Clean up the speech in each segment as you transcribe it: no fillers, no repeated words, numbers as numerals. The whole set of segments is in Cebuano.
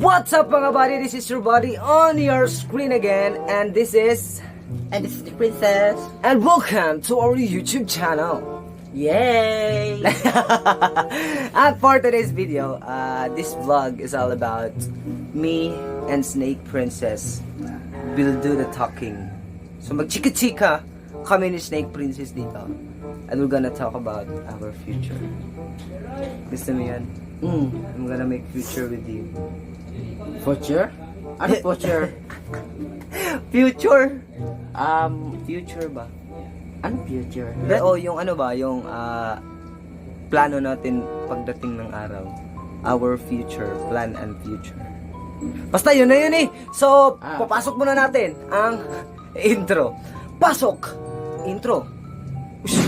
What's up, mga buddy? This is your buddy on your screen again, and this is And this is the princess. And welcome to our YouTube channel. Yay! And for today's video, this vlog is all about me and Snake Princess will do the talking. So magchika-chika kami ni Snake Princess dito. And we're gonna talk about our future. Gusto mo yan? Mm. I'm gonna make future with you. Future? Ano future? Future? Future ba? Ano future? O yung ano ba, yung plano natin pagdating ng araw. Our future, plan and future. Basta yun na yun eh. So, papasok muna natin ang intro. Pasok! Intro. Ush.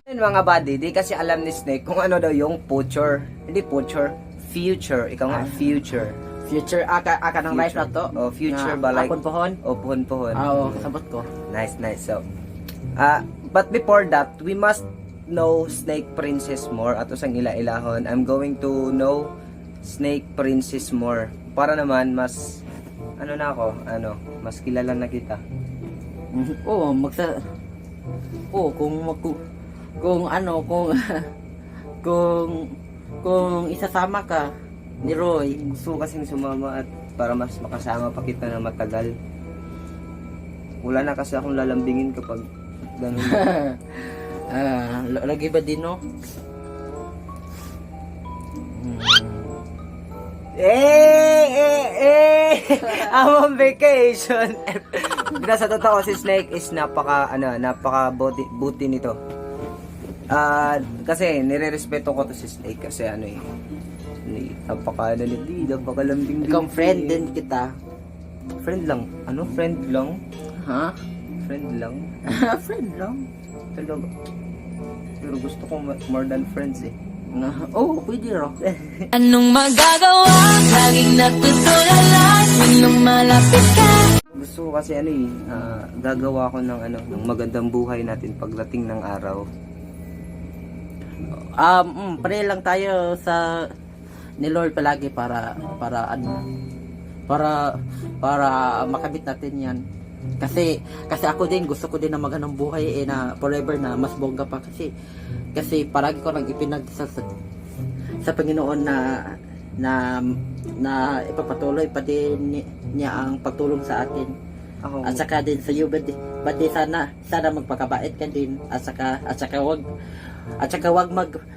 Yun, mga buddy, di kasi alam ni Snake kung ano daw yung future. Hindi future, future. Ikaw nga, future. Future, aka ng life na to? Oh, future Nga, ba, like akon pohon? Oh, pohon-pohon. Ah, oo, kasabot ko. Nice, nice. So, but before that, we must know Snake Princess more. Ato sang ila-ilahon. I'm going to know Snake Princess more. Para naman, mas, ano na ako, ano, mas kilala na kita. Oo, oo, kung ano, kung, kung isasama ka ni Roy. Gusto ko kasing sumama at para mas makasama pa kita na matagal. Wala na kasi akong lalambingin kapag ganun. Ah, lagi ba din, no? Eh, eh, eh! I'm on vacation! Pero sa totoo, si Snake is napaka, ano, napaka buti, buti nito. Ah, kasi nire-respeto ko to si Snake kasi ano eh, napaka ano nito, eh, napaka lambing. Ikaw friend din kita. Friend lang. Ano? Friend lang? Ha? Friend lang? Friend lang. Talaga. Pero gusto ko more than friends eh. Nga, oo, pwede ro. Anong magagawa? Laging natutulala tuwing lumalapit ka. Gusto ko kasi ano eh, gagawa ko ng ano, ng magandang buhay natin pagdating ng araw. Pray lang tayo sa ni Lord palagi para para ano para para makamit natin 'yan. Kasi kasi ako din, gusto ko din na magandang buhay eh, na forever na mas bongga pa, kasi kasi palagi ko nang ipinagdasal sa Panginoon na na na ipapatuloy pa din niya ang pagtulong sa atin. Ako, At saka din sa iyo, buddy, sana sana magpakabait ka din, at saka wag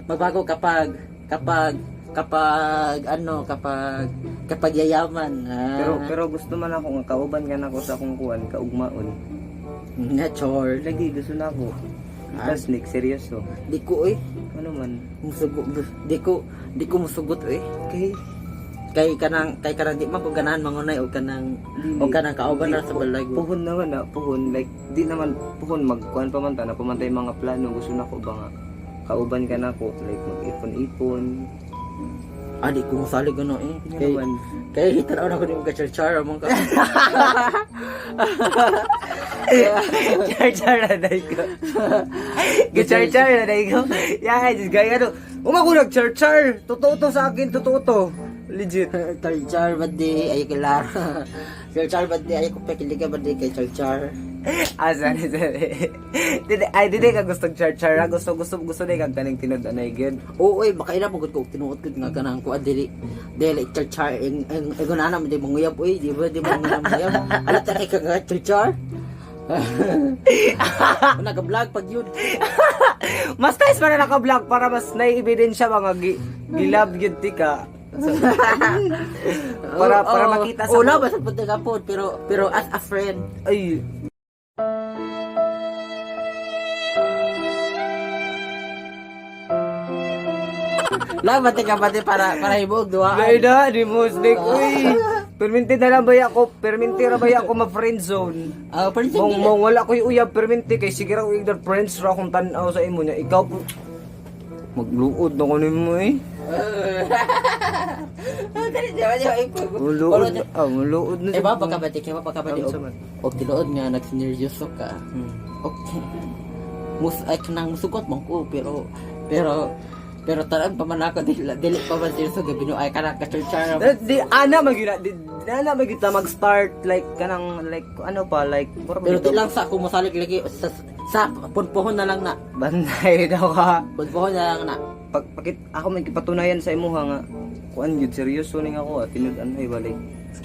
magbago kapag kapag kapag ano kapag kapag yayaman. Ah, pero pero gusto man ako nga kauban ka na ako sa akong kuan, kaugmaon. Nga chor. Lagi gusto na ako. Ah. Tapos Nick, seryoso. Di ko eh Ano man? musugot, di ko musugot eh. Okay. Kay kanang di man ko ganahan mangunay og kanang Dili. og kanang kauban ra Di, sa balay ko. Puhon naman ah, puhon. Like, di naman puhon, magkuan pa man ta, na pamantay mga plano. Gusto na ko ba nga kauban ka na ako, like mag-ipon-ipon. Ah, di ko mosali gano eh. Ano Kay naman? kay tanaw na ko nimo ka char mo ka. Char-char na day ko. Char-char na day ko. Yeah, this guy, ano. Umako nag-char-char. Totoo to sa akin, totoo to. Legit. Char ba di ay kilar. Char ba di ay ko pakiliga ba di kay char. Ah, sorry, sorry. Dili, ay, dili ka gustong char-char. Ah. Gusto, gusto, gusto na kang kaning tinud-anay gyud. Oo, eh, makaila mo gud ko tinuod gud nga kanang ko dili dili char char ing ing ingon ana di manguyab oy, di ba manguyab. Ala ta kay ka nga char char. Nag-vlog pag yun. Mas nice pa na naka-vlog para mas nai-ebidensya mga gilab gyud ti ka. So, para Oo, para oo. makita sa Oo, na basta punta ka po, pero pero as a friend. Ay. Laban ka ba di para para himuog duha. Ay na, di mo Snake. Uy. Perminti na lang ba ako? Perminti ra ba ako ma-friend zone? Ah, friend zone. Mong mong wala ko'y uyab perminti kay sige ra ko igdar friends ra akong tan-aw sa imo niya. Ikaw po magluod na ko nimo eh. Dali, di ba, di ba? Muluod, ah, muluod na. Eh ba, baka ba, di, kaya baka ba, di, Unsa man? og tinuod nga, nagsineryoso ka. Okay. Mus, ay, kanang musugot man ko, pero tanan pa man ako, dili, dili pa man seryoso, gabi no, ay, kanang kacharchara. Di ana magyud di ana magyud ta mag-start like kanang like ano pa like mura Pero magyud di lang sa ako mosalig lagi, sa punpuhon na lang na. Banday daw ka. Punpuhon na lang na. Pag pakit ako may kipatunayan sa imuha nga kuan gyud seryoso ning ako ah, tinud-an ay balik.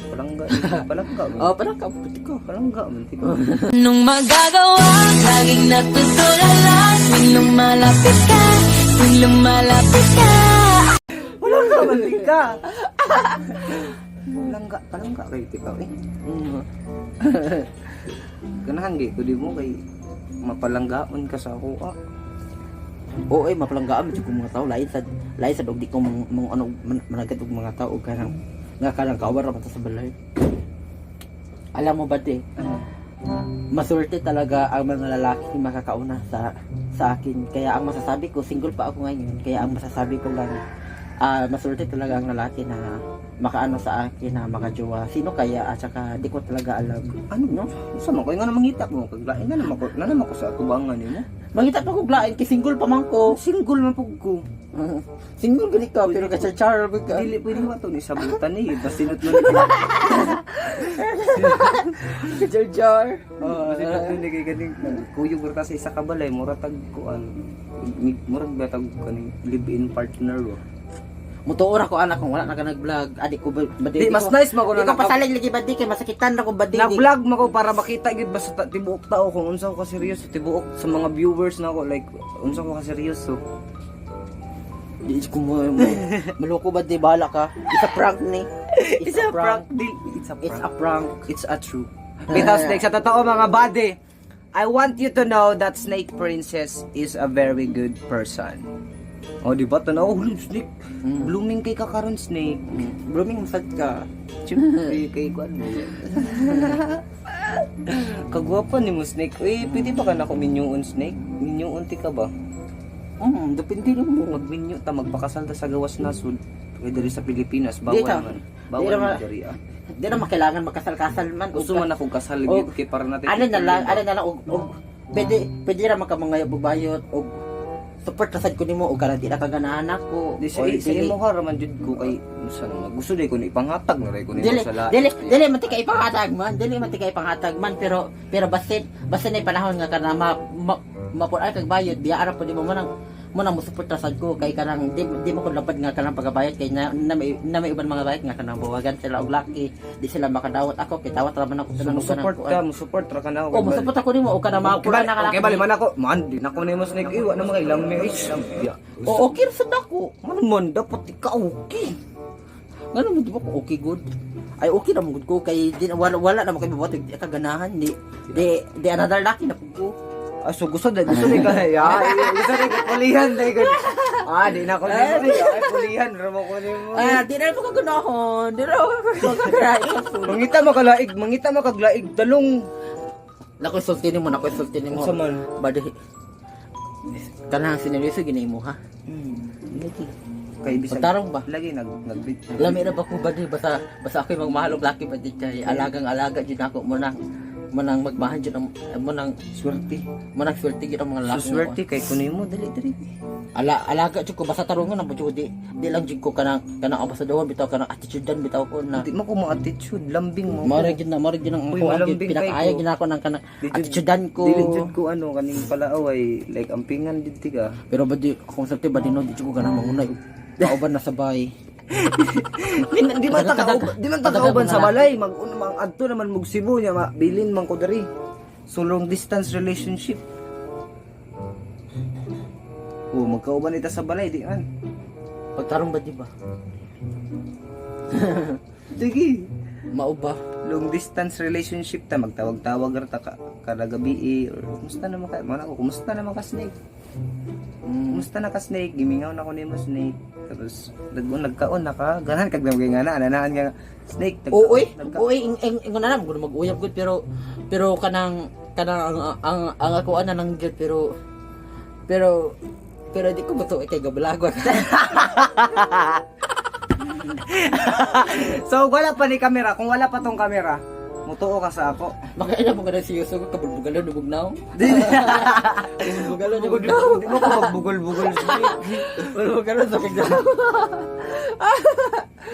Palangga, palangga. Oh, parang ka, puti ko. Palangga man ti ko. Anong magagawa? Laging natutulala tuwing lumalapit ka, tuwing lumalapit ka. Palangga man ti ka. Palangga, palangga kay ti ka eh. Ganahan gay ko di mo kay mapalanggaon ka sa ako ah. Oo, eh, mapalanggaan medyo kung mga tao lain sa og di ko mang ano managat og mga tao kanang nga kanang kawar ra man ta sa balay. Alam mo ba di, maswerte talaga ang mga lalaki makakauna sa akin. Kaya ang masasabi ko, single pa ako ngayon. Kaya ang masasabi ko lang, maswerte talaga ang lalaki na makaano sa akin na makajowa. Sino kaya? At saka di ko talaga alam. Ano no? Sa man ko nga mangita mo kag lain na naman ko na naman ko sa atubangan nimo. Mangita pa ko lain kay single pa man ko. Single man pug ko. Single gani ka pero ka-char ka. Dili pwede ba to ni sabutan ni basta sinot nun. Kachar-char. Oh, sinot nun ni kay kaning kuyog ra ta sa isa ka balay mura tag kuan. Murag ba tag kaning live-in partner ro. Mutuo ra ko anak kung wala na ka nag-vlog. Adi ko ba Di mas nice man ko Di na ko pasalig lagi badi kay masakitan ra ko badi. Nag-vlog man ko para makita gyud ba sa tibuok tao kung unsa ko ka seryoso tibuok sa mga viewers na ako like unsa ko ka seryoso. Di ko mo maloko ba di bahala ka. It's a prank ni. It's a prank. It's a prank. It's a prank. It's a true. Bitaw Snake, sa totoo mga buddy, I want you to know that Snake Princess is a very good person. Oh, di ba? Tanaw, hulog Snake. Blooming kay kakaron Snake. Blooming sad ka. Siyempre, kay kuan mo. Kagwapa ni mo Snake. Uy, pwede ba ka na kuminyuon Snake? Minyuon ti ka ba? Depende lang mo. Magminyo ta, magpakasal ta sa gawas nasud. Kaya diri sa Pilipinas, Di bawal ta. man. Di Bawal naman. man diri ah. Di na makailangan makasal-kasal man. Gusto man akong kasal Og- gyud kay para natin. Ano na lang, ano na lang og pwede pwede ra makamangayab og bayot og support ra sad ko nimo og karon di na ka ganahan ako. Di sa, Or sa dili- imo ha raman jud ko kay unsa naman gusto di ko na ipanghatag na ray ko nimo Dili, sa lain. dili, dili man ti ka ipanghatag man, dili man ti ka ipanghatag man, pero pero basin basin na panahon nga kana ma mapun-an kag bayot, biya ra pud mo manang mo-support ra sad ko kay kanang di mo ko lapad nga kanang pagabayot kay na may uban mga bayot nga kanang buwagan sila og laki, di sila makadawat ako kay dawat ra man ako So, tanan mo og kanang support ka, mo support ra ka na Oh, mo-support ako nimo og kanang Okay, mapura na okay, bali man ako. Man, di na ko nimo Snake. Iwa na mga ilang may ay. Ya. Oh, okay ra sad ako. Ano man dapat ikaw okay. Ngano mo di ba ko okay good? Ay okay ra mo good ko kay di, wala wala na mo kay mabuhat di ka ganahan di di di another laki na pud ko. Ah, so gusto di ka. Ya, gusto di ka pulihan di ka. Ah, di na ko nimo. Ay, pulihan ra mo ko nimo. Ah, di na mo kagunahon. Di na mo kagunahon. Mangita makalaig, mangita makaglaig dalong. Nako sulti nimo, nako sulti nimo. Unsa man? Badi. Kanang sineryoso gini mo ha. Lagi. Kay bisag Pagtarong ba? Lagi nag nag Lami ra ba ko badi basta basta ako'y magmahal og laki badi kay alagang alaga jud ako mo nang magmahal jud ang mo nang swerte. mo nang swerte jud ang mga laki. So swerte kay kunin mo dali dali. Alaga jud ko basta tarungan ang jud di di lang jud ko kanang kanang ambasador bitaw kanang attitude bitaw ko na. Di mo ko mo attitude, lambing mo. Mara jud na, mara jud ang Uy, ako ang malambing kay pinakaayo ko. jud ako ng kanang attitudean ko. Dili jud ko ano kaning palaaway like ampingan jud ti ka. Pero ba di, akong sulti ba di no, di jud ko ganang mangunay. Kauban na sabay. Di man ta kauban, di man ta kauban sa balay, mag mang adto naman mug Cebu nya mabilin man ko diri. So long distance relationship. Oh, magkauban ita sa balay di man. Pagtarong ba di ba? Sige. Mao ba? Long distance relationship ta magtawag-tawag ra ta ka, kada gabi eh, or kumusta naman ka? Mana ko, kumusta naman ka Snake? Kumusta na ka Snake? Gimingaw na ko nimo Snake. Tapos nagkaon na ka, ganahan kag nga na ananaan nga Snake. Oo, oy, oy, ing ing ingon na lang, gusto mag-uyab gud pero pero kanang kanang ang ako ana nang gyud pero pero pero di ko matuoy kay gabalago. So wala pa ni kamera, kung wala pa tong kamera, mutuo ka sa ako. Makaila mo ka na siyoso ko kabulbugalon ug now. Kabulbugalon ug now. Di mo ka magbugol-bugol. Bulbugalon sa kignaw.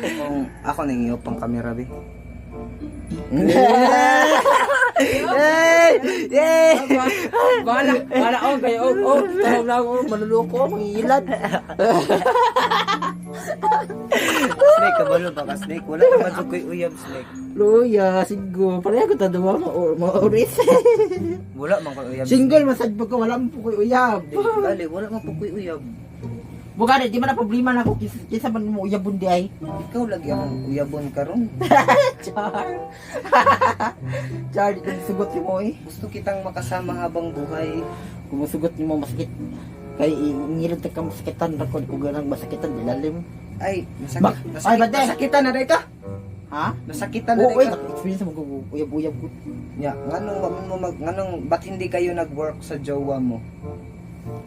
Kung ako nang iyo pang kamera, be. Yay! Yay! Bala, bala oh kayo oh, oh, tawag na ako manluloko, mangilad. Snake, kabalo ba ka, Snake? Wala naman jud ko'y uyab, Snake. Luya, sigo. Pareho ko taduwa mo or mauris. Wala man ko'y uyab. Single masad po ko wala mo po ko'y uyab. Dali, wala man po ko'y uyab. Bugari, di man na problema na ako kisa, kisa man mo uyabon di ay. Ikaw lagi akong uyabon karon. Char. Char, di ko sugot ni mo eh. Gusto kitang makasama habang buhay. Kung musugot ni mo masakit. Kay ingilad ka masakitan ra ko di ko ganang masakitan dilalim. Ay, masakit. Masakit, Ay, bade. Masakitan na rin ka. Ha? Nasakitan na Oo, rin oy, ka. experience mo ko uyab-uyab ko. Nya, nganong wa man mo mag nganong ba't hindi kayo nag-work sa jowa mo?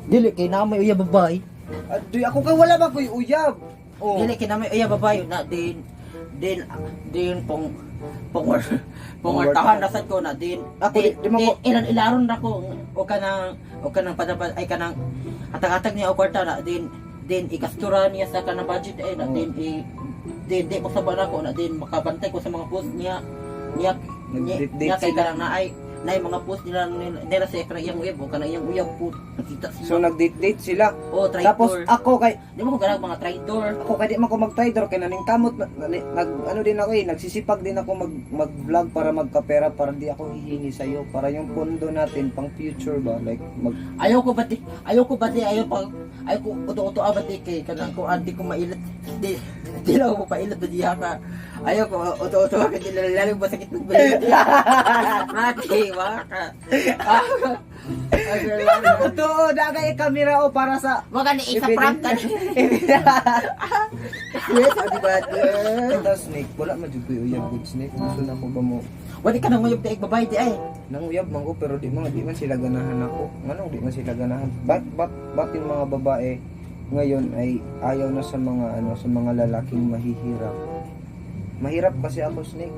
Dili kay na may uyab babae. Aduy, ako kay wala ba ko'y uyab? Oh. Dili kay na may uyab babae na din din din pong pong pong ortahan na sad ko na din Ako, din, di mo din, ilan ilaron ra ko o kanang padapad ay kanang hatag-hatag niya og kwarta na din din ikastura niya sa kanang budget eh na Oh. din i din di ko sa na ko na din makabantay ko sa mga post niya niya niya, Nag-date-date niya kay sila. kanang naay naay mga post nila nila, nila sa kanang iyang uyab o kanang iyang uyab po nakita sila. So nag-date-date sila. Oh, traitor. Tapos ako kay Di mo ko ganang mga traitor. ako kay di man ko mag-trader kay naning kamot nag ano din ako eh, nagsisipag din ako mag mag-vlog para magkapera para di ako hihingi sa iyo para yung pondo natin pang future ba, like mag Ayaw ko ba di, ayaw ko ba di, ayaw pa, ayaw ko uto-uto ah, ba di kay kanang ko di ko mailat, di, di lang ako pailat ba diha ka. Ayaw ko uto-uto ka di lalo ba sakit ng balik. Prati, waka. Totoo, dagay kamera o para sa Waka ni isa prank ka. Yes, di ba? Ito, Snake, wala man jud ko'y uyab good, Snake. Gusto na ko ba mo Wala ka nang uyab di babae di ay. Nang uyab man ko pero di man sila ganahan ako. Nganong di man sila ganahan? Bat yung mga babae ngayon ay ayaw na sa mga ano sa mga lalaking mahihirap. Mahirap kasi ako, Snake.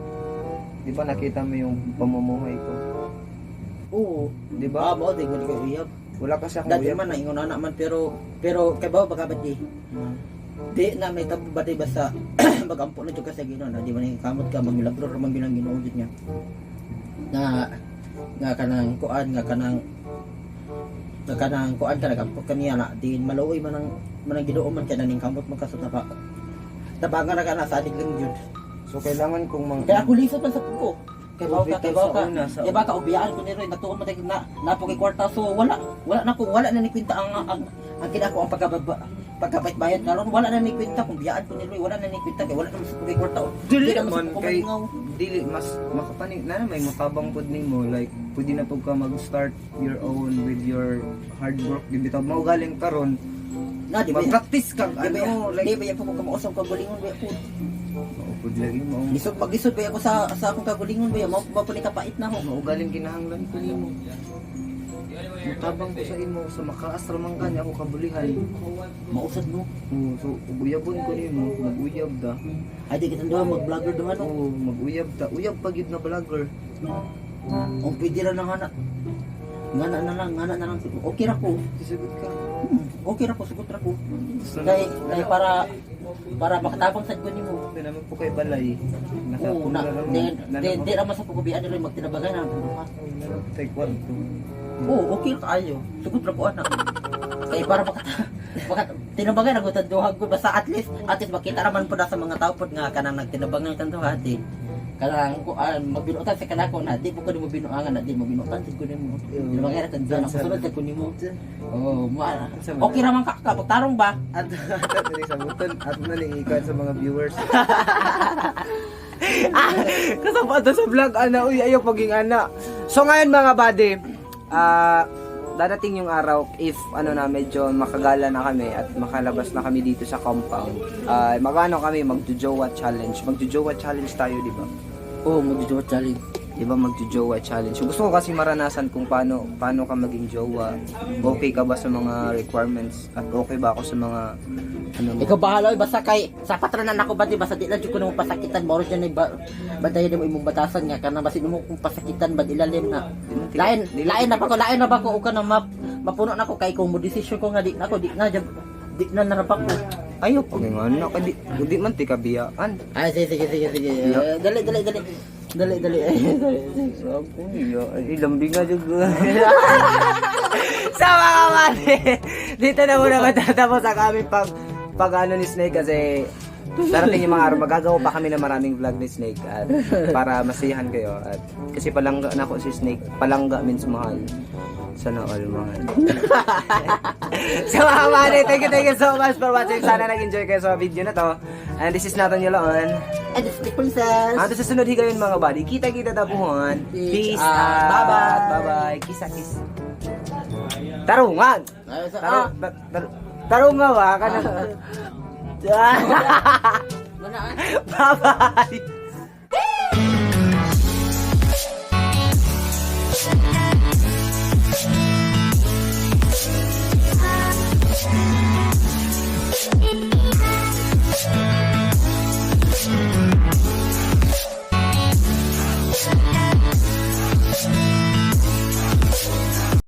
Di ba nakita mo yung pamumuhay ko? Oo. Di ba? Ba, mo di ko uyab. Wala kasi akong Dati uyab. man na ingon na man pero pero kay ba baka ba di? Di na may tabo ba di basta magampo na jud ka sa Ginoo na di man ni kamot ka magmilagro ra man bilang Ginoo jud niya. Na nga kanang kuan nga kanang kuan ka nagampo kaniya na din maluoy man ang Ginoo man kay naning kamot man ka sa taba. Tabangan na ka na salig lang jud. So kailangan kong mang Kaya ako lisod man sa ko. Kay baw ka, kay baw ka. Sa una, sa Kay baka ubiyaan ko ni Roy, natuon man tayo na napo kay kwarta so wala wala na ko wala na ni kwenta ang kinako ang pagkababa pagkabait bayad karon wala na ni kwenta kung biyaan ko ni Roy, wala na ni kwenta kay wala na mas ko kay kwarta. Dili na mas man ko kay malingaw. dili mas makapani na may mutabang pud nimo, like pwede na pud ka mag-start your own with your hard work, di bitaw mao galing karon Na di ba? mag-practice kag Di ba? ano, Di like ba po ko kamausap kagulingon ba po. mao pud lagi mao Lisod maglisod ba ako sa akong kagulingon ba mao ba ni kapait na ho. mao galing kinahanglan ko nimo, mutabang ko sa imo sa makaas ra man kanya ako kabulihan. Mausad mo. Oo, so ug uyabon ko nimo, mag-uyab da. Ay di kitang duha mag-vlogger duha no. Oo, mag-uyab ta, uyab pa gyud na vlogger. Ang pwede ra na nga na. Ngana na lang, ngana na lang. Okay ra ko. Sugot ka. Okay ra ko, sugot ra ko. Gusto na Kay, kay para para makatabang sad ko nimo. na naman po kay balay. Oo, na Nakapula then then di ra man sa pugubian nila magtinabagan na. Take one, two. Oo, okay ra kaayo. Sugot ra ko ana. Kay para maka tinabagan ako tanduhag ko basta at least makita raman po na sa mga tao pod nga kanang nagtinabangan tanduha di. Kanang ko ah, magbinuotan sa kanako na di po ko nimo binuangan na di mo binuotan sad ko nimo. Tinabagan ra tanduha na kusunod sad ko nimo. Oh, ma. Okay ra man ka ka pagtarong ba? At at at sa buton at na ni ikan sa mga viewers. Kasama to sa vlog ana, uy, ayaw paging ana. So ngayon, mga buddy, darating yung araw if ano na medyo makagala na kami at makalabas na kami dito sa compound. Magano kami magjo-jowa challenge. Magjo-jowa challenge tayo, di ba? Oh, magjojowa challenge. Di ba magjo-jowa challenge? So, gusto ko kasi maranasan kung paano paano ka maging jowa. Okay ka ba sa mga requirements at okay ba ako sa mga Ano mo? Ikaw bahala oy, basta kay sa patronan ako ba di basta di lang jud ko nimo pasakitan mo dyan ay ba bantayan mo imong batasan nga kana basin mo kung pasakitan bad ilalim na. Lain lain na ba ko, lain na ba ko o kana mapuno na ko kay kung mo desisyon ko nga di na ko di na jud- di na naraba ko. Ayaw pag nga anak, di, di man ti kabiyaan. Ay, sige sige sige sige. Eh, dali dali dali. Dali dali. Dali. Ako, iya. Ay, lambing nga jud. Sa mga kamali, dito na muna matatapos ang aming pag ano ni Snake kasi darating yung mga araw, magagawa pa kami ng maraming vlog ni Snake at para masiyahan kayo at kasi palangga na ako si Snake. Palangga means mahal. Sana all mahal. So mga kamali, thank you so much for watching. Sana nag-enjoy kayo sa video na to. And this is Nathan Yaloon. And the Snake Princess. At sa sunod higayon, mga buddy. Kita-kita tapuhan. Peace Peace out. out. Bye-bye. Bye-bye. Kisa kiss. Tarungan. Ay, Taru, tarungan ba? Kana. Wala, ah. Bye-bye.